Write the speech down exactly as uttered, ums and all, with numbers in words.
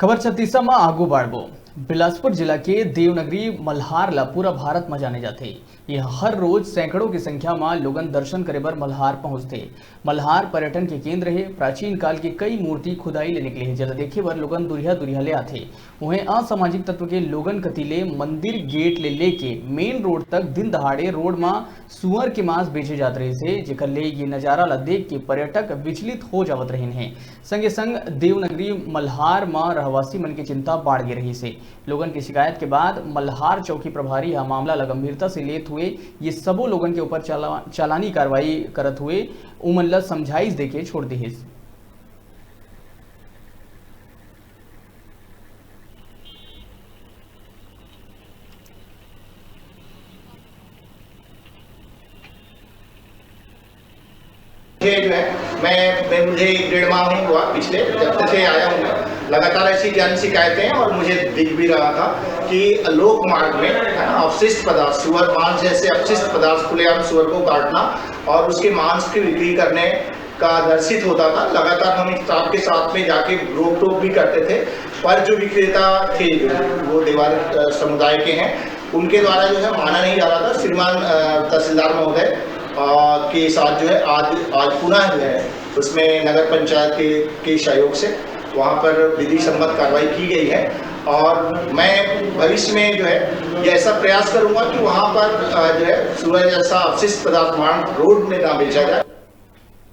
खबर छत्तीसा म आगू बाढ़बो। बिलासपुर जिला के देवनगरी मल्हार ला पूरा भारत म जाने जाथे। ये हर रोज सैकड़ों की संख्या म लोगन दर्शन करे बर मल्हार पहुंचथे। मल्हार पर्यटन के केंद्र हे। प्राचीन काल के कई मूर्ति खुदाई ले निकले हे, जेला देखे बर लोगन दुरिहा दुरिहा ले आथे। उहें असामाजिक तत्व के लोगन कति ले मंदिर गेट ले लेके मेन रोड तक दिन दहाड़े रोड म सुअर के मांस बेचे जात रहिस हे, जेकर ले ये नजारा ला देख के पर्यटक विचलित हो जावत रहिन हे। संगे संग देवनगरी मल्हार म रहवासी मन के चिंता बाढ़ गे रहिस हे। लोगन के शिकायत के बाद मल्हार चौकी प्रभारी ह मामला ला गंभीरता से लेत हुए ये सबो लोगन के ऊपर चाला-, चालानी कार्रवाई करत हुए उमन ला समझाइश देके छोड़ दिहिस। ये जो है, मैं, मैं, मुझे एक डेढ़ माह ही हुआ, पिछले जब से आया हूँ मैं, लगातार ऐसी जन शिकायतें हैं और मुझे दिख भी रहा था कि लोक मार्ग में, है ना, अपशिष्ट पदार्थ, सुअर मांस जैसे अपशिष्ट पदार्थ, खुलेआम सुअर को काटना और उसके मांस की बिक्री करने का दर्शित होता था। लगातार हम इस स्टाफ के साथ में जाके रोक टोक भी करते थे, पर जो विक्रेता थे, जो वो देवार, अ, समुदाय के हैं, उनके द्वारा जो है माना नहीं जा रहा था। श्रीमान, अ, तहसीलदार महोदय, अ, के साथ जो है आज, आज पुनः जो है उसमें नगर पंचायत के, के सहयोग से वहाँ पर विधि सम्मत कार्रवाई की गई है और मैं भविष्य में जो है ये ऐसा प्रयास करूँगा कि वहाँ पर, अ, जो है सुअर जैसा अपशिष्ट पदार्थ मांस रोड में ना बेचा जाए।